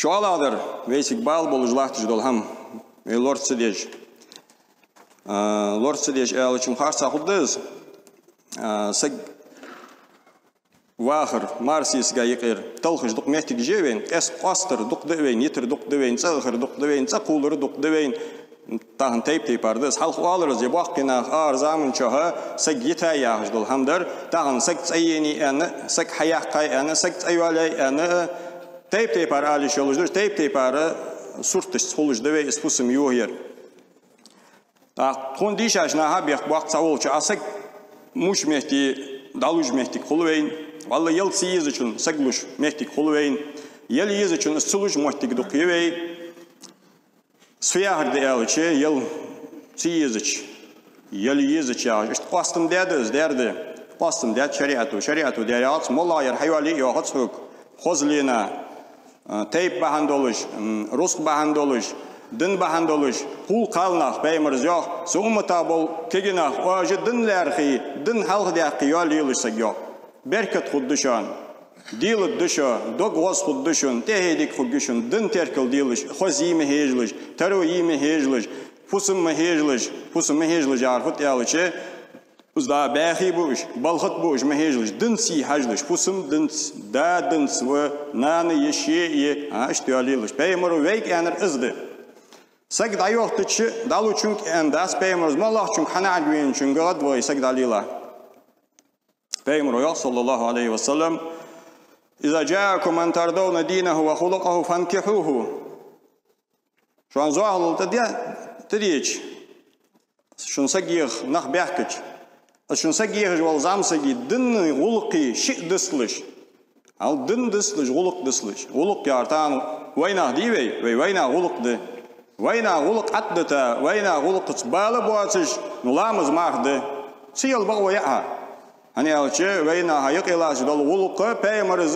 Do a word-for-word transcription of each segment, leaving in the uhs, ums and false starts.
ЧӀоагӀа дар вайцига бала болаш латташ дола хӀама, вай лорда ца деш. А, лорда ца деш аьлча, харцахьа хургда из. А, саг вахар, марсийсага юкъера талхаш дукха моттигаш я вайна, къаьст-, къоастар дукха да вайна, йитар дукха да вайна, цӀа ахар дукха да вайна, цӀа кхувлар дукха да вайна. Тахан тайп-тайпара да из. Хьалха оалар из, е боккхий наха ара заман чухь саг йитай яхаш дола хӀама дар, тахан саг цӀаенай аьнна, саг хьаяьккхай аьнна, саг цӀайоалай аьнна, тайп-тайпара ала йиш йолаш да уж, тайп-тайпара сурташца хулаш да вай из фусам йохаяр. ТӀаккха тхона дийшача наха бехк боаккх цхьаволча, а саг муш метте дӀалуш моттиг хул вайна, валла, ел ца езачун саг луш моттиг хул вайна, ел езачун из ца луш моттиг дукха я вай. Со яхар да аьлча, ел ца езача, ел езача яхаш, иштта къоастам даьд из, даьр да. Къоастам даьд шариӀато, шариӀато даьр яхац, моллагӀа яр хьайоалае йоахац хьога. Хозленна, а, тайпа бахьан долаш, м, рузкъа бахьан долаш, дин бахьан долаш, хул кхалнах, пайхамара йоах, са уммата бола кагий нах, оаш дин лаьрхӀа, дин хьалхадаьккха йоалаелаш саг, йоах. Беркат хургда шоана. Дийларгда шо, дог гӀоз хургда шун, тӀехье дика хургья шун, дин теркал делаш, хоза йий ма хьежалаш, таро йий ма хьежалаш, фусам ма хьежалаш, фусам ма хьежалаш яхар фуд аьлча, из да баьхий ба уж, балхат ба уж ма хьежалаш, динца йий хьажалаш, фусам динца, да динца ва, нана я, ше я, а, иштта йоалаелаш. Пайхамара вайга аьннар из да. Саг дӀайохийтача, дӀалучунга аьнна дац пайхамара, моллагӀчунга, хьанахьарга веначунга гӀадвахе саг дӀалелахь. Пайхамара йоах, صلى الله عليه وسلم: «إذا جاءكم من ترضون دينه وخلقه فانكحوه». Шоана зоахалол тӀаде-, тӀадеча, шун саг еха нах баьхкача, из шун саг ехаш вола зӀамсага дини, гӀулакхи шиъ дицлуш, ал дин дицлуш, гӀулакх дицлуш. ГӀулакх яхар тахан вайнаха дий вай, вай вайнаха гӀулакх да. Вайнаха гӀулакх Ӏаддата, вайнаха гӀулакхаца бала боацаш, ну, ламаз марха да. Ца яла бакъо яа хьа. ХӀана аьлча, вайнаха юкъе латташ дола гӀулакх, пайхамара из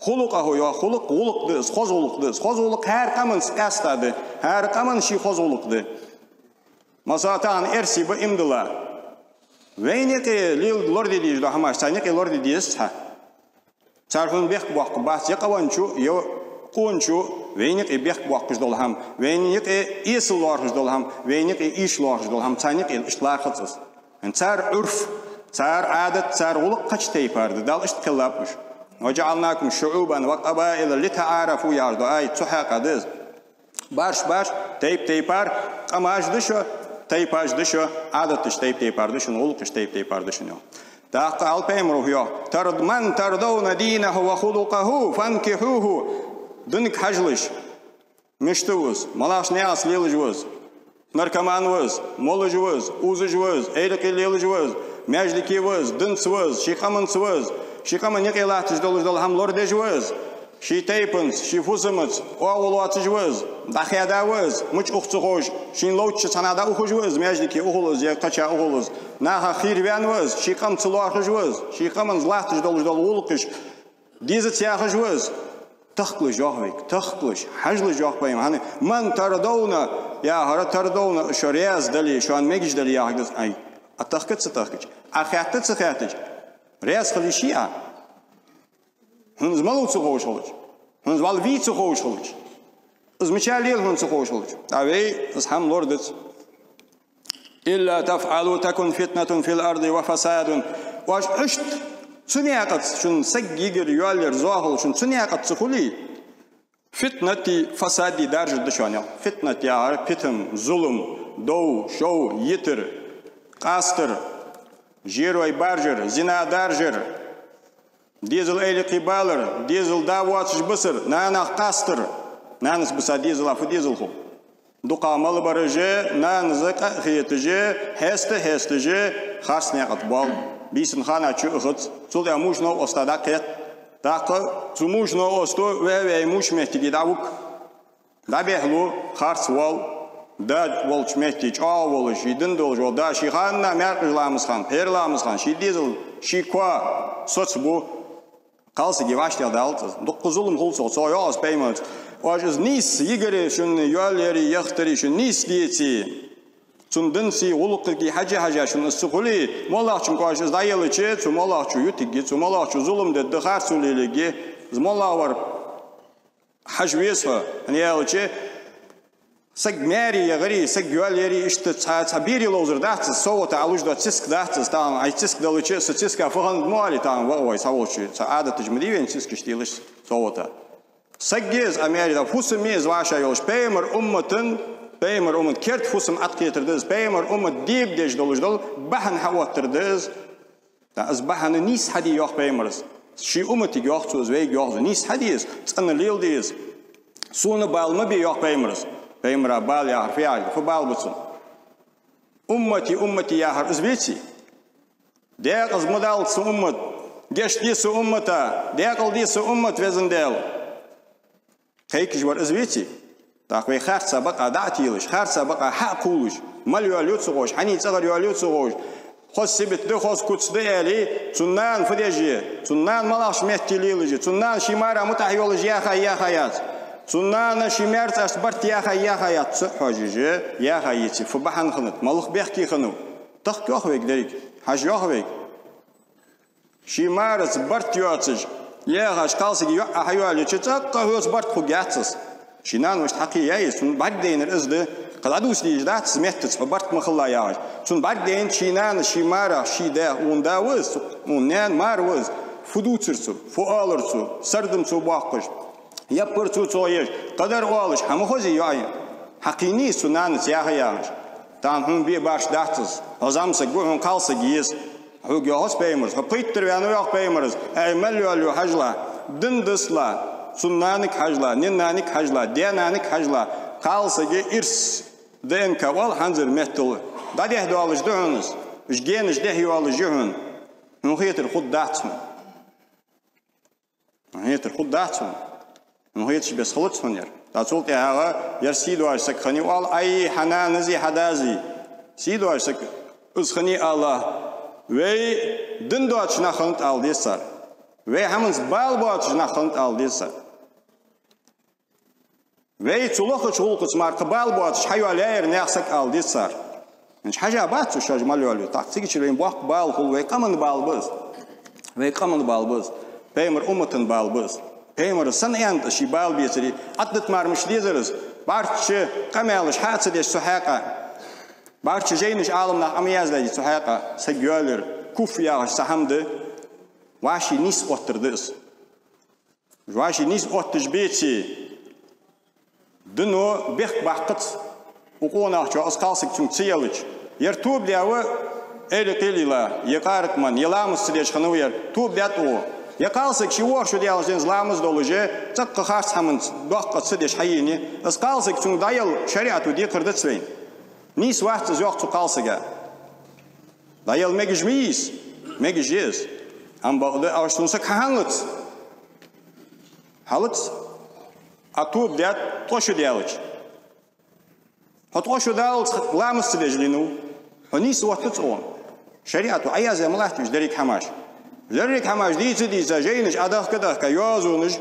خلقه йоах, хулукъ, гӀулакх да из, хоза гӀулакх да из. Хоза гӀулакх хӀара къаманца къаьста да, хӀара къаман ший хоза гӀулакх да. Масала, тахан эрсий ба иман дилла. Вайна юкъе лел-, лораде дезаш дола хӀамаш царна юкъе лораде дезац хьа. Цар хьона бехк боаккхаргбац е къавенначо, е къоначо, вайна юкъе бехк боаккхаш дола хӀама, вайна юкъе эсала лоархӀаш дола хӀама, вайна юкъе ийша лоархӀаш дола хӀама, царна юкъе иштта лоархӀац из. Цар Ӏурф, цар Ӏадат, цар гӀулакх кхыча тайпара да, Дала иштта кхеллаб уж. «وجعلناكم شعوبا وقبائل لتعارفوا» яхаш дола аят цу хьакъехьа да из. Барш-барш, тайп-тайпара къамаш да шо, тайпаш да шо, Ӏадаташ тайп-тайпара да шун, гӀулакхаш тайп-тайпара да шун, йоах. ТӀаккха аьлар пайхамара, йоах: «ترض-, من ترضون دينه وخلقه فانكحوه». Динга хьажалаш. Мишта ва из, малагӀча наькъаца лелаш ва из, наркоман ва из, молаш ва из, узаш ва из, Ӏайракъе лелаш ва из, маьждиге ва из, динца ва из, ший къаманца ва из, ший къаман юкъе латташ долаш дола хӀама лорадеш ва из, ший тайпанца, ший фусамаца оагӀув лоацаш ва из, дӀахаьда ва из, мича ух ца ховш, шийна ловчча цхьаннахьа дӀаухаш ва из, маьждиге ухалва из, е кхыча ухалва из, нахах хийра ваьнна ва из, ший къам ца лоархӀаш ва из, ший къаманца латташ долаш дола гӀулакхаш дезац яхаш ва из. Тахкалаш, йоах вайга, тахкалаш, хьажалаш, йоах пайхамара. ХӀана, «من ترضون» яхар, «ترضون» шо раьза дале, шоана мегаш дале яхилга да из. Ай, Ӏа тахка ца тахкача, Ӏа хаьтта ца хаьттача, раьза хила йиш йий Ӏа? Хьона из малав ца ховш хилча, хьона из вӀалла вий ца ховш хилча, из мича лела хьона ца ховш хилча, тӀаккха вай из хӀама лорадац. «إلا تفعلوا تكن فتنة في الأرض وفساد». Оаш иштта цу наькъаца, шун саг йигар, йоалаяр, зоахалол шун цу наькъаца ца хуле, фитнати фасади даржаргда шоана, йоах. Фитнат яхар питам, зулам, дов, шов, йитар, къастар, жерой баржар, зина даржар, дезала Ӏайракъе балар, дезала да воацаш бисар, нанах къастар. Нанас биса дезала фу дезал хул? Дукха мел бараш, нанас къа а хеташ, хьеста а хьесташ, харц наькъа тӀа боал. Бийсан хана чу а ухац, цул тӀехьа муш новкъоста дӀакхет. ТӀаккха цу муш новкъосто ваь-ваь муш моттиге дӀавуг. ДӀабехлу, харц воал. Да волча метте чӀоагӀа волаш, ший дин долаш вола да, ший ханна маьркӀажа ламаз хинна, пхьера ламаз хинна, ший дезал, ший коа соцабу. Кхалсаге вӀаштӀехьадалац из. Дукха зулам хул цох. Цо йоах из пайхамарца: «Оаш из нийсса йигаре шун, йоалаяре, яхтаре шун нийсса деце, цун динцеи гӀулакхагеи хьежа-хьежа шун из ца хуле, моллагӀчунга оаш из дӀаелча, цу моллагӀчо ютаргья, цу моллагӀчо зулам дергда, харцо лелаергья». Из моллагӀа вар хьажа веза хьо. ХӀана аьлча, саг маьре яхари, саг йоалаяри, иштта цхьа, цхьа берий ловзар дац из, совгӀата Ӏа луш дола циска дац из, тахан Ӏа циска далча, са циска фу хиннад ма оалий, тахан ваха вай, цхьаволча, цхьа Ӏадаташ ма дий вайна циска иштта луш совгӀата. Саг я из, Ӏа маьре да, фусам я из вӀашагӀйолаш. Пайхамара умматан, пайхамара уммата керда фусам Ӏаткхетар да из, пайхамара уммат дебадеш долаш дола бахьан хьаоттар да из. ТӀаккха из бахьан нийса хьаде йоах пайхамара. Ший умматага йоах цо из, вайга йоах из. Нийса хьаде из, цӀена леладе из. Сона бала ма бе йоах пайхамара. Пайхамара бала яхар фу яхилга, фу бала ба цунна? Уммати, уммати яхар из веций? Декъаза ма даллалца са уммат, гешт де са уммата, декъала де са уммат, везан Даьла. Кхайкаш вар из веций? ТӀаккха вай харца бакъахьа дӀа а телаш, харца бакъахьа хьа а кхувлаш, мала йоалаю ца ховш, хьанна цӀагӀара йоалаю ца ховш, хоза сибат да, хоза куц да аьле, цун нана фу деш я, цун нана малагӀча метте лелаш я, цун нана ший марах мутӀахьа йолаш яхай, яхай яц. Цун нана ший маьрцӀашта барт яхай, яхай яц. Цу хьожаш яхай йиций, фу бахьан хиннад, малагӀа бехке хиннав? Тахка йоах вайга деррига, хьажа йоах вайга. Ший марца барт йоацаш, яхаш кхалсага йоӀ хьайоалайича, цӀаккха хьоца барт хургьяц из. Ший нана вешта хьакхийяй из, цунна бӀаргадайнар из да, кхы дӀадувца дезаш дац из меттаца, хьо барт ма хилалахь яхаш. Цунна бӀаргадайнад ший нана ший марах, ший даьх, укхун да ва из, укхун наьна мар ва из, фу дувцар цо, фу оалар цо, сардам цо боаккхаш, яппар цо цох еш, кхыдар оалаш, хӀама хозий йоӀа? Хьакхийнай из цу нанаца яха яхаш. Тахан хьона бе башха дац из. Хьо зӀамсаг ва, хьона кхалсаг еза. Хьога йоах из пайхамара: хьо пхийттара ваьннав, йоах пайхамара, Ӏа мала йоалаю хьажалахь, дин дицлахь, цун нанага хьажалахь, наьна нанага хьажалахь, даь нанага хьажалахь, кхалсага ирс, ДНК оал хӀанзара меттала, дӀадехьадоалаш да хьона из, уж генаш дехьайоалаш я хьона. Хьона хетар хургдац хьона. Хьона хетар хургдац хьона. Хьона хеташ беса хилац хьона ер. ТӀаккха цул тӀехьагӀа ер сий доацаш саг хиннай, оал: ай, хьа нанази, хьа дази. Сий доацаш саг из хиннай, ала, вай дин доацаш нах хиннад ала деза цар. Вай хӀаманца бала боацаш нах хиннад ала деза цар. Вай цу лохача гӀулакхаца мара кхы бала боацаш хьайоалаяьяр наьха саг ала деза цар. Хьажа бац цу шоаш мала йоалаю. ТӀаккха цигачара вайна боккха бала хул, вай къаман бала ба из. Вай къаман бала ба из. Пайхамара уммата бала ба из. Пайхамара санна аьннад из ший бала бецаре, Ӏаддат мара мишта дезар из. БӀарчча къамаьлаш хьа а ца деш цу хьакъехьа, бӀарчча жайнаш Ӏаламнаха Ӏомаяздаьдий цу хьакъехьа, саг йоалаяр куфр яхаш цхьа хӀама да. ВӀаший нийса оттар да из. ВӀаший нийса отташ беце, дино бехк баккхац укх къонахчоа, из кхалсаг цунга ца елча. Ер тоба даь ва, эли-къели йила, е къаракъ ман, е ламаз ца деш хиннав ер, тоба даьд укхо. Е кхалсаг ше ворхӀ шу даьлча денз ламаз долаш, цӀаккха харц хӀаманца доккха ца деш хьайийна, из кхалсаг цунга дӀаяла шариӀато декхар дац вайна. Нийса вац из, йоах, цу кхалсага. ДӀаяла мегаш ма йий из, мегаш я из. Амма бакъда, оаш цунна саг хьахьалац. Хьалац. Ӏа тоба даьд ткъо шу даьлча. Хьо ткъо шу даллалца ламаз ца деш лийнав. Хьо нийса оттац укхунна. ШариӀато Ӏояздаь ма латт уж деррига хӀамаш. Деррига хӀамаш дийца-дийца, жайнаш Ӏодахка-дахка, йоазонаш,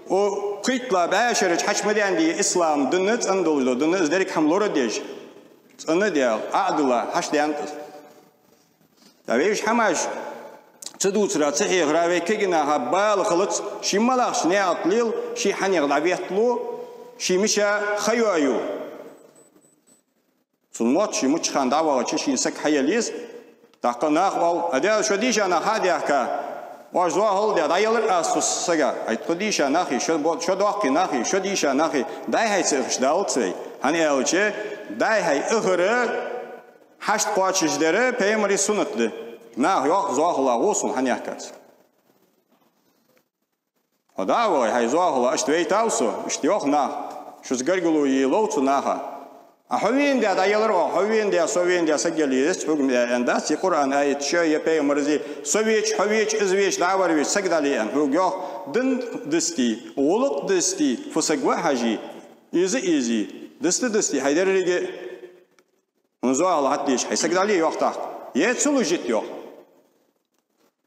о, пхийттлагӀа бӀаь шера чу хьачу ма даьннадий ислам дин, цӀена долаш дола дин, из деррига хӀама лорадеш. ЦӀена а даь, Ӏа а дилла, хьачу даьннад из. ТӀаккха вай уж хӀамаш ца дувцара, ца хьехара вай кагий наха бала хилац, ше малагӀча наькъа тӀа лел, ше хьанех дӀаветталу, ше мича ха йоаю. Цун мотт ше мичча хана дӀавахача, шийна саг хьаяла еза. ТӀаккха наха оал: а, Даьла, шо дийша нах хьа а даьхка, оаш зоахал а даь, дӀаялар аз цу сага. Ай, тхо дийша нах я, шо бо-, шо доккхий нах я, шо дийша нах я, дӀай-хьай ца ихаш даллалца вай. ХӀана аьлча, дӀай-хьай ихар хьашт кхоачашдер пайхамара суннат да. Наха йоах: зоахалах гӀо сона, хьанехкац. Хьо дӀа а вахе, хьай зоахалах, иштта вайтав со, иштта йоах наха, шуца гаргало е лов цу наха. А хьо вена даь дӀаялар оаха, хьо вена даь, со вена даь саг яла езац хьога, ма аьннадац, е Къуръан аяташа, е пайхамара, со веча, хьо веча, из веча, дӀа а вар веча, саг дӀале аьнна хьога йоах, дин дицдий, гӀулакх дицдий, фу саг ва а хьажий, из а эзий, дицде, дицдий, хьай деррига а. Хьона зоахалах хьатӀадеша, хьай саг дӀале йоах тӀаккха. Е ца луш йита йоах.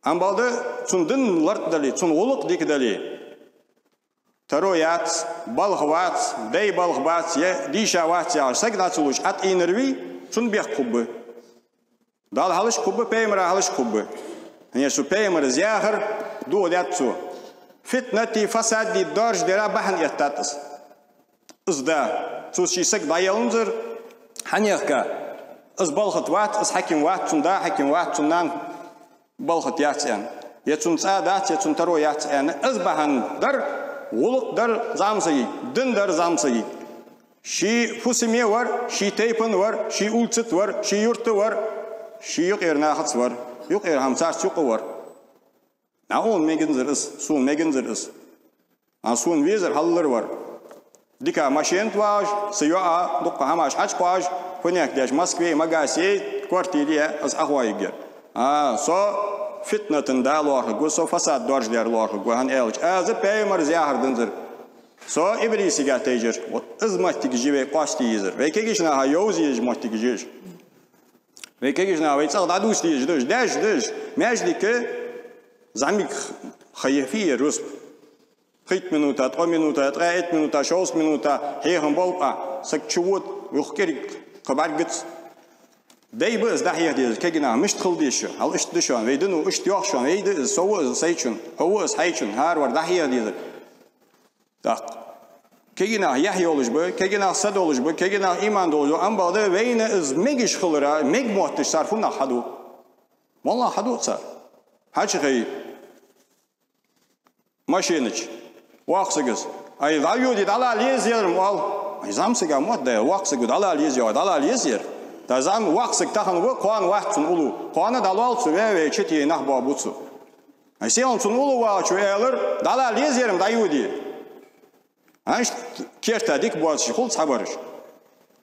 Амма бакъда цун дин лартӀа дале, цун гӀулакх дика дале, таро яц, балха вац, дай балха бац, е дийша вац яхаш саг дӀа ца луш, ӀатӀийнар вий, цунна бехк хургба. Далла хьалхашка хургба, пайхамара хьалхашка хургба. ХӀана аьлча цу пайхамара из яхар духьалдаьд цо. фитнати фасади даржадара бахьан эттад из. Из да, цо ший саг дӀаеланзар, хьанехка, из балхат вац, из хьаким вац, цун да хьаким вац, цун нана балхат яц аьнна, е цун цӀа дац, е цун таро яц аьнна, из бахьан дар, гӀулакх дар зӀамсага, дин дар зӀамсага. Ший фусаме вар, ший тайпан вар, ший улицат вар, ший юрта вар, ший юкъера нахаца вар, юкъера хӀама царца юкъе вар. Нагахь меганзар из, сона меганзар из. А сона везар хьаллар вар. Дика машен тӀа вагӀаш, са йоӀа дукха хӀамаш хьачукхоачаш, фунех деш Москве, Магасе, квартире, аз ахвайгар. А, со фитнатан да лоархӀаргва, со фасад даржадара лоархӀаргва, хӀана аьлча, аз пайхамара яхар данзар. Со иблисага тайжар. Вот из моттиг я вай къоастае езар. Вай кагийча наха йовза еза моттиг я из. Вай кагийча наха вай цӀагӀа дӀадувца дезаш да из, деш да из. Маьждиге зӀамига ха яхийя рузба. Пхийтта минута, ткъо минута, ткъаь итт минута, шовзткъа минута хьехам болх ба, саг чувода, юха кӀирг кхы бӀаргаца. Дай ба из дӀахьеха дезар, кагий нах, мишта хила деза шо, хьал иштта да шоана, вай дино иштта йоах шоана, вай да из, со ва из сайчун, хьо ва из хьайчун, хӀаравар дӀахьеха дезар. ТӀаккха кагий нах яхь йолаш ба, кагий нах са долаш ба, кагий нах иман долаш ба, амма бакъда вайна из мегаш хилара, мега мотташ цар фуннагӀа хьаду? МалагӀа хьаду цар? Хьачухайт машина чу воккха саг из. Ай, дӀайоде, дӀалала еза ер, ма оал. Ай, зӀамсага мотт да, воккха саг ва, дӀалала еза ер, дӀалала еза ер. ТӀаккха зӀам-, воккха саг тахан ва, кхоана вац цун уллув. Кхоана дӀалоал цо, ве-ве, чу тӀа нах боабу цо. Ай, селхан цун уллув вагӀачо аьлар: «ДӀалала еза ер, ма дӀайоде». Иштта керта дика боацаш хул цхьабараш.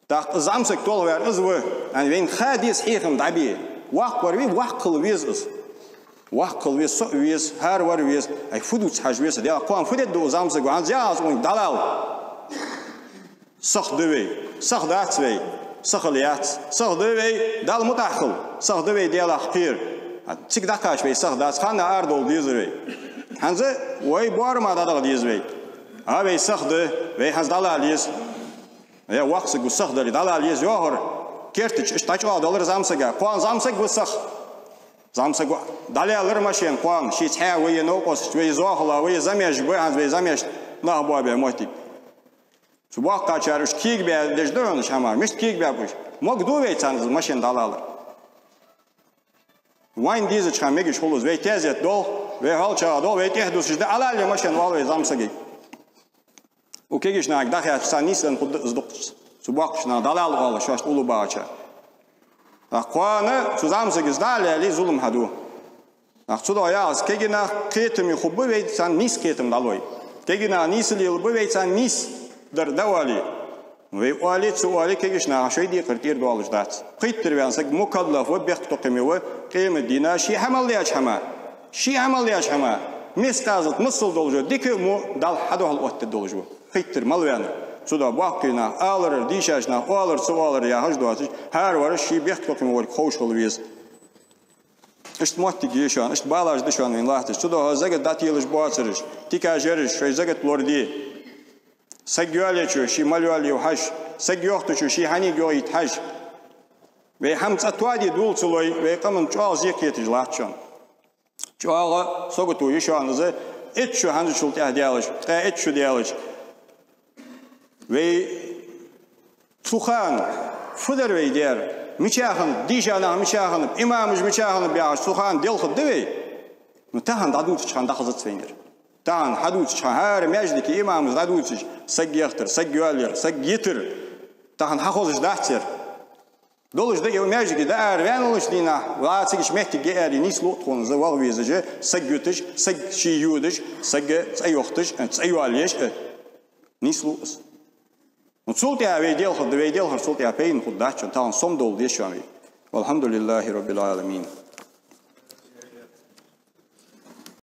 ТӀаккха зӀамсаг толхаваьр из ва, аьнна, вайна ха деза хьехам дӀабе. Воккха вар вий, воккха хила веза из. Воккха хила веза, со а веза, хӀаравар веза. Ай, фу дувца хьажа веза, Даьла, кхоана фу дергда из зӀамсаг, хӀанз яхац вайна, дӀалала. Сиха да вай, сиха дац вай, сихал яц. Сиха да вай, Далла мутӀахьа хила, сиха да вай Даьлах кхера. Цига дӀакхача вай сиха дац, ханна арадовла дезар вай. ХӀанз вай боарама дӀадаха деза вай. А вай сиха да, вай хӀанз дӀалала еза. Е воккха саг ва, сиха дале, дӀалала еза йоахар. Керта чу иштта дӀачӀоагӀдалар зӀамсага. Кхоана зӀамсаг ва сиха. ЗӀамсаг ва. ДӀалаьлар машен кхоана. Ший цхьа ва е новкъосташ, ва е зоахалол, ва е замеш ба, хӀанз вай замеш нах боабе моттиг. Цу боккхагӀчар уж кегабаь деш да хьона уж хӀама. Мишта кегабаьб уж? Могаду вай царна из машен дӀалалар? Вайна дезача хана мегаш хул из. Вай тезет долх, вай хьоалчагӀа долх, вай тӀехьа дусаш да, алале машен, оал вай зӀамсагага. Укх кагийча нахага дӀахаьттача, царна нийсденна хургда из дукхагӀа. Цу боккхагӀча наха дӀалала оал шоашта уллув багӀача. ТӀаккха кхоана цу зӀамсага из дӀа а лаьле, зулам хьаду. ТӀаккха цудухьа яхац, кагий нах кхетаме хургба вай, царна нийса кхетам дӀалой. Кагий нах нийса лелабу вай, царна нийса дар дӀаоале. Вай оале, ца оале, кагийча наха шоай декхар тӀера доалаш дац. Пхийттара ваьнна саг мукаллаф ва, бехктокхаме ва, къематдийнахьа ший хӀама мел даьча хӀама, ший хӀама мел даьча хӀама, мискъазат масал долаш ва, дика а, во а Далла хьадухьал оттадеш долаш ва. Пхийттара мел ваьннар. Цудухьа боккхий нах аларах, дийшача наха оалар, ца оалар яхаш доацаш, хӀаравар ший бехктокхаме волга ховш хила веза. Иштта моттиг я шоана, иштта балаш да шоана вайна латташ. Цудухьа закат дӀателаш боацараш, тикаш яраш, шоай закат лораде. Саг йоалаечо ший мала йоалае хьажа, саг йохтачо ший хьанга йохийт хьажа. Вай хӀама цӀа тоаде дулла ца лой, вай къаман чӀоагӀа зе кхеташ латт шоана. ЧӀоагӀа сагото я шоана из, итт шу хӀанзчул тӀехьа даьлча, ткъаь итт шу даьлча. Вай цу хана фу дар вай дер? Мичахьа дийша нах, мичахьа имамаш, мичахьа баьхаш, цу хана делхаргда вай? Ну, тахан дӀадувцача хана дӀахазац вайна ер. Тахан хьадувцача хана, хӀара маьждиге имамаша дӀадувцаш, саг яхийтар, саг йоалаяр, саг йитар, тахан хьахозаш дац ер. Долаш да из маьждиге дӀаараваьнналуча дийнахьа, ва цига моттиг я аьле, нийслу тхона из ваха везаш, саг юташ, саг ший йодаш, саг цӀа йохташ, цӀа йоалаеш, нийслу из. Ну, цул тӀехьа вай делхаргда, вай делхар цул тӀехьа пайдана хургдац шоана, тахан сомадовла деза шоана вай. والحمد لله رب العالمين.